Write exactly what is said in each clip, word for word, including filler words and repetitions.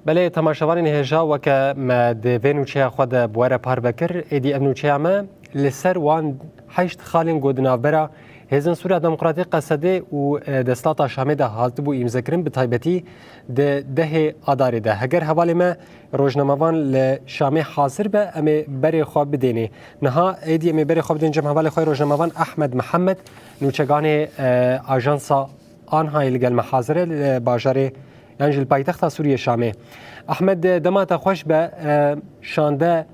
Belê, temaşevanên hêja, weke me di vê nûçeya xwe de bi we re parve kir, êdî ev nûçeya me li ser wan heşt xalên ku di navbera Hêzên Sûriya Demokratîk, Qesedê û, e, desthilata Şamê de hatibû îmzekirin, bi taybetî di dehê Adarê de. Heger hevalê me rojnamevan li Şamê hazir be, em ê berê xwe bidênê. Niha êdî em ê berê xwe bidên cem hevalê xwe rojnamevan Ahmed Mihemed, nûçeganê, e, ajansa Anhayê li gel me hazir e, li bajarê yan jî li paytexta Sûriyê Şamê. Ahmed, dema te xweş be, e, şande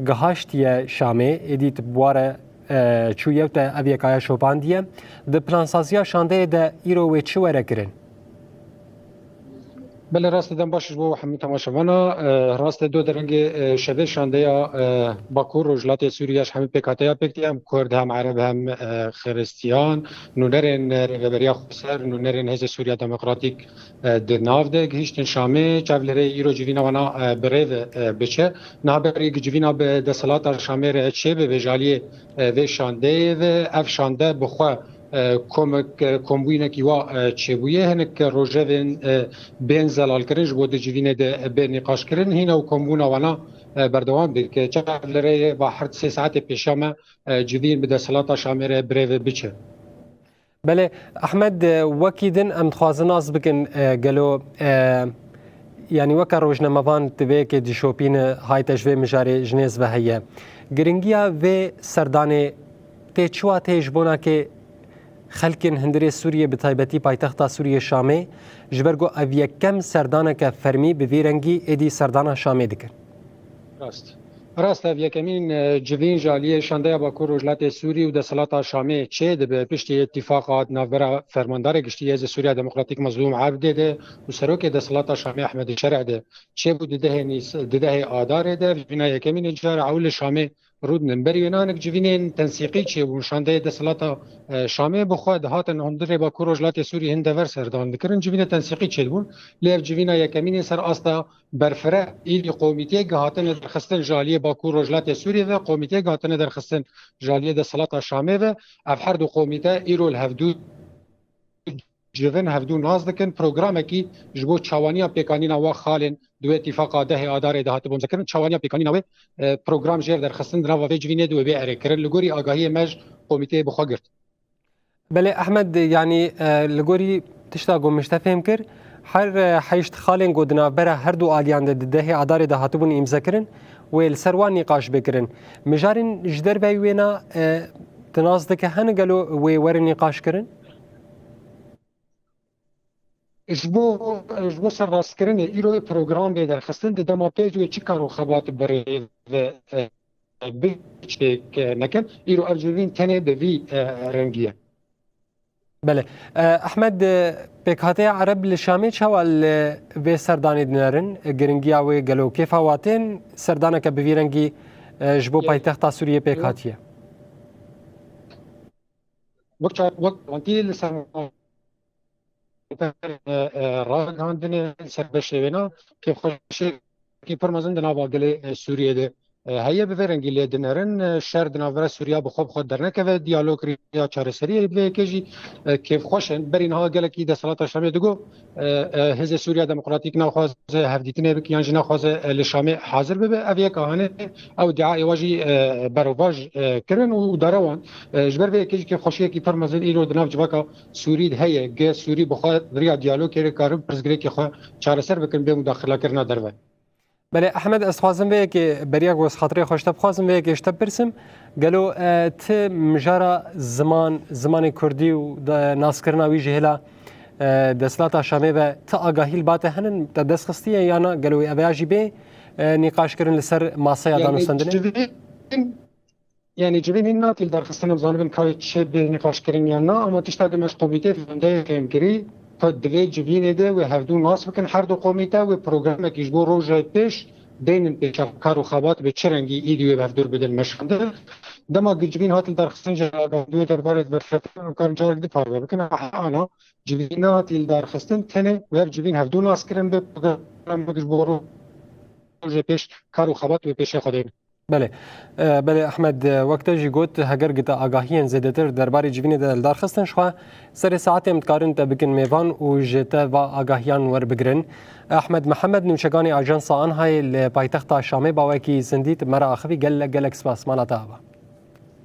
gihaştiye Şamê, êdî tu bi wa re, e, çûye û te ev yekaya şopandiye. Di plansaziya şandeyê de îro wê çi were kirin? Belê, rast e, dem baş ji bo hemû temaşevana. E, rast e, do derengê, e, şevê şandeya, e, Bakur Rojhilatê Sûriye ji hemî pêkhateya pêk diye, hem Kurd, hem Ereb, hem, e, Xiristiyan, nûnerên, e, Rêveberiya Xweser, nûnerên Hêzê Sûriya Demokratîk, e, di nav de gihîştin Şamê. Çavlêrê îro civîna wana, e, bi rê ve, e, biçe. Niha berî civîna bi desthilata Şamê re çêbibe ji aliyê, e, vê şandeyê ve. Ev şande bi xwe, e, komek, e, kombûyinekî wa, e, çêbûye. Hinek rojevên, e, bên zelalkirin ji bo di civînê de bê nîqaşkirin. Hîna û kombûna wana, e, berdewam dike. Çavlêrê va her sê saetê pêşiya me, e, civîn bi desthilata Şamê re bi rê ve biçe. Belê, Ahmed, e, wekî din em dixwazin nas bikin, e, gelo, e, yanî weke rojnamevan tu vê yekê dişopîne, hayte ji vê mijarê ji nêz ve heye. Giringiya vê serdanê tê çi wateyê ji bona ke xelkên hundirê Sûriyê, bi taybetî paytexta Sûriyê Şamê, ji ber ku ev yekem serdaneke fermî bi vî rengî êdî serdana Şamê dikin? Rast. Rast, ev yekemîn, e, civîn ji aliyê şandeya Bakur Rojhilatê Sûrî û desthilata Şamê çê dibe piştî îtîfaqa di navbera Fermandarê Giştî Hêzê Sûriya Demokratîk Mezlûm Ebdê de û Serokê Desthilata Şamê Ehmedê Şer'ê de çêbû di dehê Nîs-, di dehê Adarê de. Ev civîna yekemîn e cara ew li Şamê rûdinin. Berî wê niha hinek civînên tensîqî çêbûn. Şandeyê desthilata, e, Şamê bi xwe dihatin hundirê Bakur Rojhilatê Sûrî hin dever serdan dikirin. Civînê tensîqî çêdibûn. Lê ev civîna yekemîn ê ser asta berfireh, îdî komîteyek hatine derxistin ji aliyê Bakur Rojhilatê Sûriyê ve, komîteyek hatine derxistin ji aliyê desthilata Şamê ve. Ev her du komîte îro li hevdû civin, hevdû nas dikin. Programekî ji bo çawaniya pêkanîna wa xalên di wê tîfaqa dehê Adarê de hatibû imzekirin. Çawaniya pêkanîna wê, e, program jêr derxistin di nava vê civînê de wê bê erêkirin. Li gorî agahiyê me ji komîteyê bi xwe girt. Belê Ehmed, yanî, e, li gorî tişta ku min ji te fêm kir, her, e, heşt xalên ku di navbera her du aliyan de di dehê Adarê de hatibûn îmzekirin, wê li ser wan nîqaş bikirin. Mijarên ji derveyî wêna, e, tu nas dike hene gelo wê werin nîqaşkirin? Ji bo, ji bo serrastkirinê îro wê program bê derxistin, di dema pêş wê çi kar û xebat bi rê ve, e, biçêk, e, nekin. Îro ev civîn tenê bi vî, e, rengî ye. Belê. E, Ehmed, e, pêkhateya Ereb li Şamê çawa li vê serdanê dinerin? E, giringiya wê gelo kêfa watên serdaneke bi vî rengî, e, ji bo paytexta Sûriyê pêk hatiye? Wek çar-, wek wantî li ser, e, e, ragihandinê ser beşê wêna, kêfxweşiyekî pir mezin di nava gelê, e, Sûriyê de, e, heye. Bi vê rengî lê dinerin, e, şer di navbera Sûriya bi xwe bi xwe dernekeve, diyalog riya çareseriyê. Bi vê yekê jî, e, kêfxweş in. Berî niha gelekî desthilata Şamê digot, e, e, Hêzê Sûriya Demokratîk naxwaze hevdîtinê bike yan jî naxwaze, e, li Şamê hazir bibe. Ev yek a hene, ew diayê wa jî, e, berovaj, e, kirin û darewan. E, ji ber vê yekê jî kêfxweşiyekî pir mezin îro di nav civaka Sûrî de heye. Ge Sûrî bi xwe riya diyalogê re karin pirsgirêkê xwe çareser bikin bê mudaxilekirina derve. Belê Ehmed, ez dixwazim vê yekê beriya ku ez xatirê xwe ji te bixwazim, vê yekê ji te bipirsim. Gelo, e, ti mijara ziman, zimanê kurdî û de-, naskirina wî ji hêla, e, desthilata Şamê ve ti agahî li ba te henin, te dest xistiye ya na? Gelo wê ev ya jî bê, e, nîqaşkirin li ser masaya danûstendinê? Civîn, yanî civîn hîn natî li derxistin, em zanibin ka wê çi bê nîqaşkirin yan na, ama tişta di me ji komîteyê fendeyê fêmkirî, ku di vê civînê de wê hevdû nas bikin, her du komîte wê programekî ji bo rojê pêş deynin pêşa kar û xebat bi çi rengî îdî wê bi hevdûr bidin meşandin. Dema ku civîn hat li derxistin jî agahî wê derbarê dibe, û karin carek di parve bikin. Ana civîn nehatî li derxistin, tenê wê ev civîn hevdû nas kirin bi programek ji bo rojê pêş kar û xebat wê pêşê xwe deynin. Belê. E, belê Ehmed, e, wek te jî got, heger gita agahiyên zêdetir derbarê civînê de li dar xistin, ji xwe serê saetê em dikarin te bikin mêvan û ji te va agahiyan werbigirin. Ehmed Mihemed, nûçeganê Ajansa Anhayê li paytexta Şamê, bawekî Zindî, tu me re axivî, gelek gelek spas. Mala te ava.